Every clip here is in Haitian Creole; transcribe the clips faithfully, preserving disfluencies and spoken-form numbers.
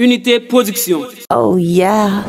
Unité Production. Oh yeah.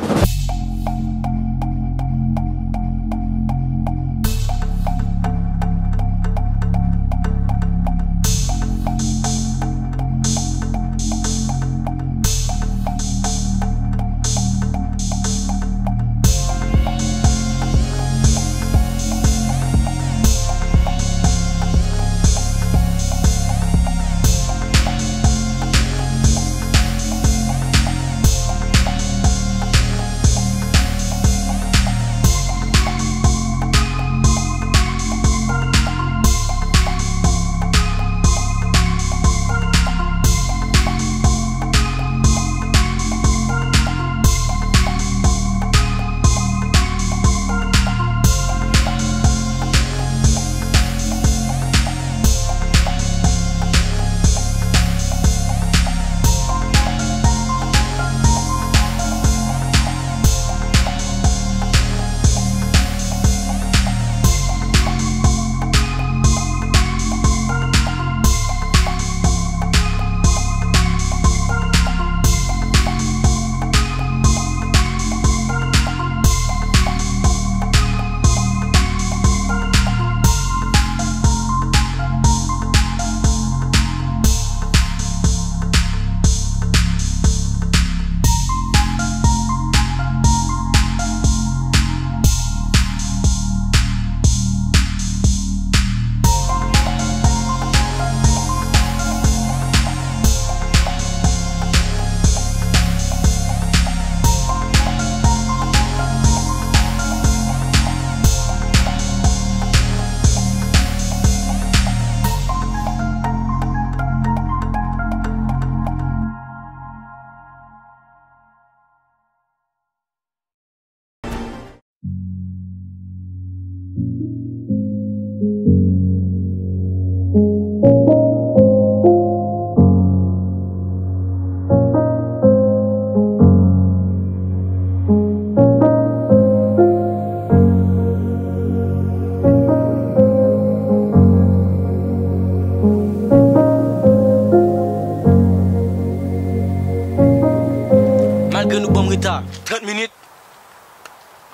Malgre nou ban m reta trant minit,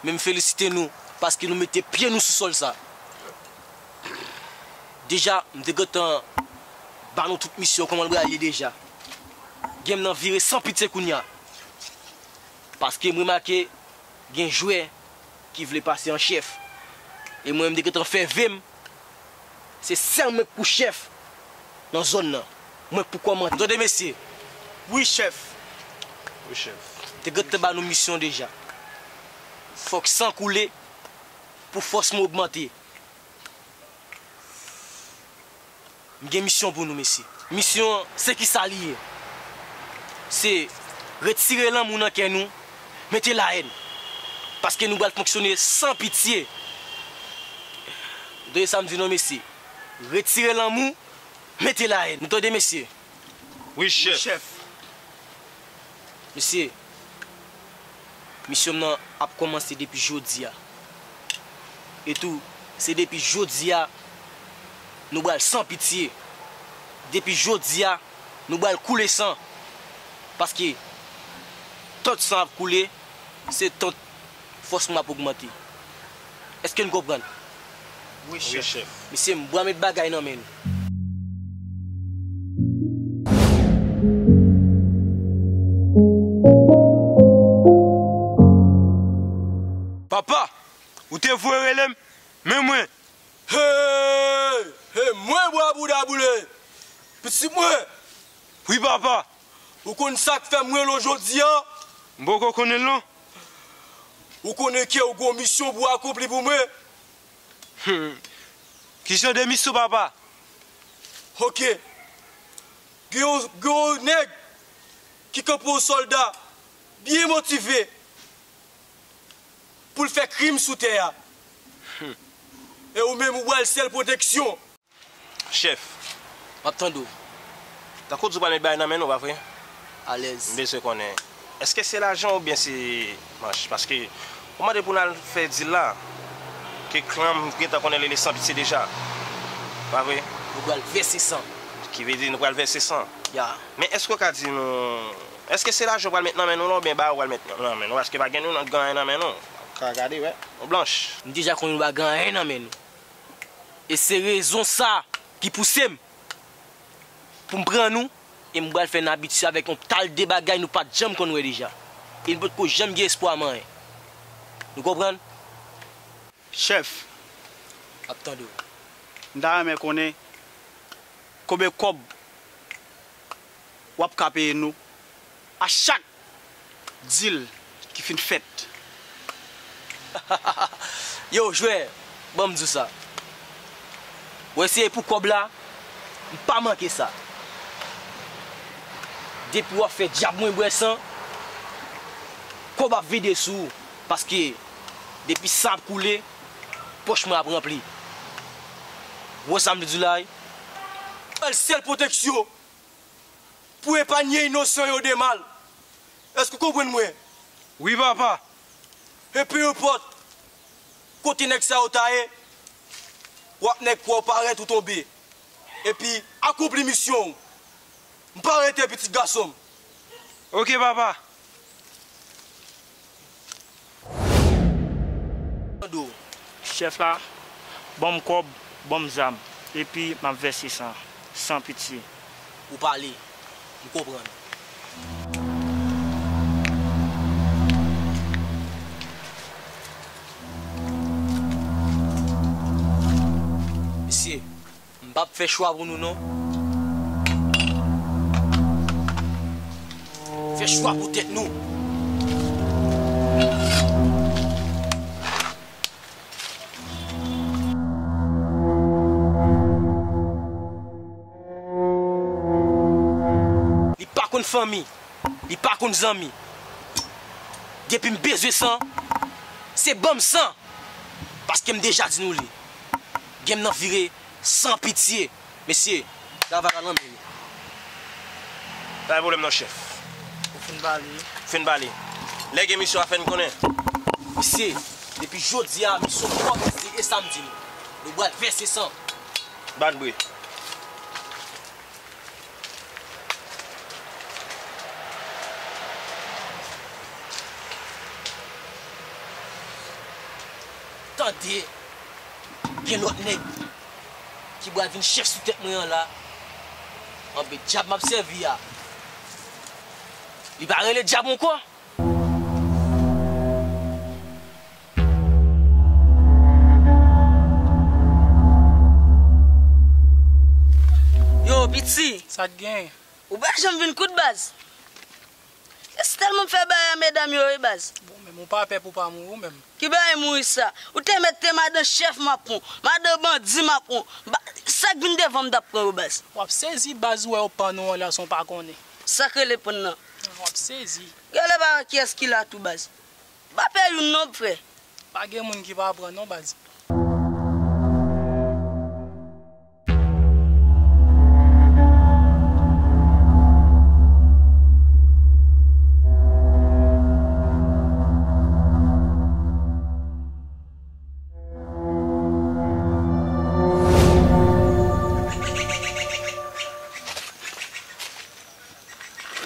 men m felisite nou paske nou mete pye nou sou sòl sa. Deja, m te gentan ba nou tout misyon, kòman l pral ye deja. Game nan vire san pitye kounye a. Paske m remake gen jwè ki vle pase an chèf. E mwen, m te gentan fè ve m. Se sèl mwen k pou chèf nan zòn nan. Mwen k pou kòmande. Tande, mesye? Wi, chèf. Wi, chèf. Te gentan ba nou misyon deja. Fòk san koule pou fòs mwen ogmante. M gen misyon pou nou, mesye. Misyon an, se kisa li ye? Se retire lanmou nan kè nou, mete lahèn. Paske nou pral fonksyone san pitye. Ou tande sa m di non, mesye? Retire lanmou, mete lahèn. Nou tande, mesye? Wi, chèf. Wi, chèf. Mesye, misyon m nan ap kòmanse depi jodi a. E tou, se depi jodi a, nou pral san pitye. Depi jodi a, nou pral koule san. Paske, tant san ap koule, se tant fòs mwen ap ogmante. Èske n konprann? Wi, chèf. Mesye, m pral met bagay nan men nou. Papa, ou te voye rele m, men mwen. Hey! Hey, mwen bwa bouda boule! Pitit mwen! Wi, papa! Ou konn sa k fè m rele w jodi a? M poko konnen l non. Ou konnen ke w gen yon misyon pou w akonpli pou mwen? Hmm. Ki jan de misyon, papa? Oke. Gen yon, gen yon nèg ki kanpe yon sòlda byen motive pou l fè krim sou tè a. Hmm. E ou menm, ou ba l sèl pwoteksyon. Chèf, m ap tande w. Tankou w di w pral met bagay nan men nou, pa vre? Alèz. M bezwen konnen, èske se lajan oubyen se manch? Paske ou mande pou n al fè dil la, ke klan m gentan konnen li, li san pitye deja. Pa vre? Nou pral vèse san. Ki vle di nou pral vèse san. Ya. Men èske w ka di nou, èske se lajan w pral met nan men nou la, oubyen bagay w pral met nan men nou? Paske pa gen nou nòt gen anyen nan men nou. Ka gade, wè. Nou blanch. M deja konnen nou pa gen anyen nan men nou. E se rezon sa ki pouse m pou m pran nou, e m pral fè n abitye avèk yon tal de bagay nou pa t janm konn wè deja. E n potko janm gen espwa manyen. Nou konprann? Chèf, m ap tande w. M ta renmen konnen konbyen kòb w ap ka peye nou a chak dil ki fin fèt. Yo, jwè, ban m di w sa. Wè, se pou kòb la, m pa manke sa. Depi w ap fè djab mwen bwè san, kòb ap vide sou ou. Paske, depi san ap koule, pòch mwen ap ranpli. Ou wè sa m di w la, wi? Sèl pwoteksyon pou epanye inosan yo de mal. Èske w konprann mwen? Wi, papa. E pe enpòt kote nèg sa yo ta ye, w ap nèg pou w parèt ou tonbe. Epi, akonpli misyon w. M pa rete, pitit gason m. Oke, papa. Chèf la, ban m kòb, ban m zam, epi m ap vèse san, san pitye. Ou pale, m konprann. Mesye, m p ap fè chwa pou nou non. Fè chwa pou tèt nou. Li pa konn fanmi, li pa konn zanmi. Depi m bezwen san, se ban m san. Paske m deja di nou li. Game nan vire san pitye. Mesye, travay la nan men nou. Pa gen pwoblèm non, chèf. Ou fin pale. Fin pale. Lè gen misyon a, fè n konnen. Mesye, depi jodi a, misyon kòmanse e sa m di nou. Nou pral vèse san. Ban bre. Tande, gen lòt nèg ki pral vin chèf sou tèt mwen an la. Anben dyab m ap sèvi a, li pa rele dyab ankò. Yo, piti. Sa k genyen? Ou pa janm vin kout baz. Jès tèlman m fè bagay a medam yo wi baz. Bon, men ou pa pè pou pa mouri ou menm. Ki bagay mouri sa? Ou te mèt te madan chèf m ap pran, madan bandi m ap pran. Ba, sa k vin devan m t ap pran yo baz. W ap sezi baz ou wè yo pann ou anlè san w pa konnen. Sa k rele pann nan? W ap sezi. Gade pa wè kiyès ki la tou baz. Pa pè youn non frè. Pa gen moun ki pa pran non baz.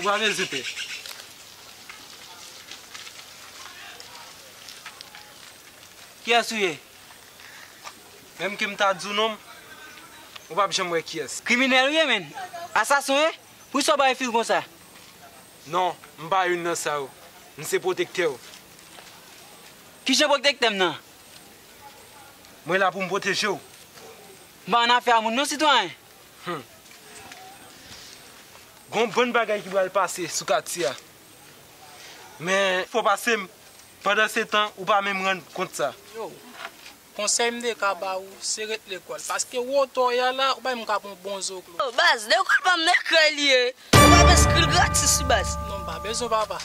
Ou pa bezwen pè. Kiyès ou ye? Menm ke m ta di w non m, ou p ap janm wè kiyès. Kriminèl ou ye, menn. Asasen w ye. Poukisa w bay fil konsa? Non, m pa youn nan sa yo. M se pwotektè w. Kijan pwotektè m nan? Mwen la pou m pwoteje w. M pa annafè a moun non, sitwayen. Hmm. Gon bann bagay ki pral pase sou katye a. Men, fò pase m. Pandan se tan, ou pa menm rann kont sa. Yo, konsèy m te ka ba ou, se ret lekòl. Paske wotè w ye a la, ou pa menm ka pran bon zoklo. Yo, baz, lekòl pa m nan ekrèy li ye. Ou pa enskri l gratis wi baz. Non, m pa bezwen papa.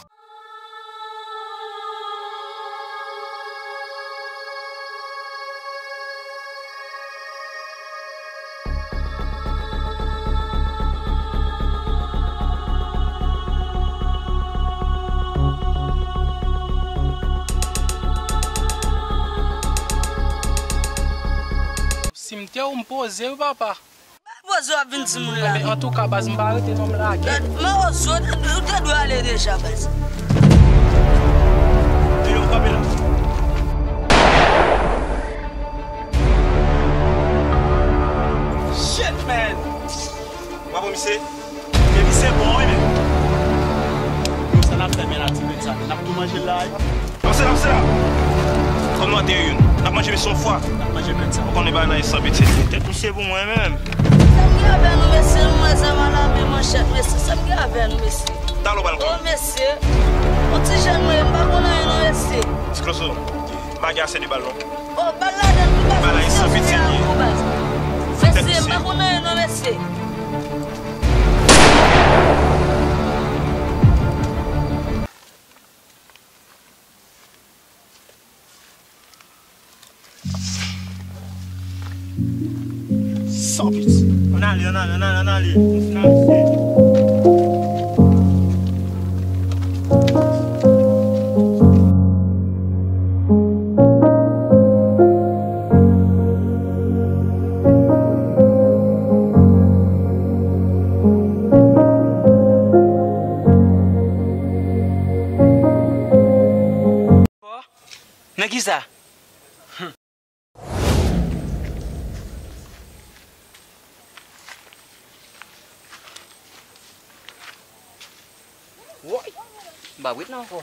Simtyè ou m poze wi papa. Mawozo ap vin di moun la. Men antouka, baz, m pa rete non, m lage. Gad, Mawozo, ou te, ou te dwe ale deja, baz. Yo, kanpe la. Shit, man! W ap wè misye? Epi se bon, wi, men. Yo, sa n ap fè, men la, ti bèt sa, n ap tou manje l la, wi. Panse n ap se la. Kòm nou antere youn, n ap manje misye yon fwa. N ap manje bèt sa. Ou konnen bagay la e san piti. Tèt misye pou mwen, menm. Sa m gen avè nou, mesye, nou wè zam a la men, manchèt, mesye. Sa m gen avè nou, mesye. Talon bal. Oh, mesye. Yon ti jèn mwen ye, m pa konn anyen, non, mesye. Ti Kloso, m pa gen ase de bal, non. Oh, bal ladan, tou baz. Bal la e san piti, mesye. Mesye, m pa konn anyen, non, mesye. San piti. Ann ale, ann ale, ann ale, ann ale. Nou fin al fè. Men kisa? Woy! M pa ret la ankò.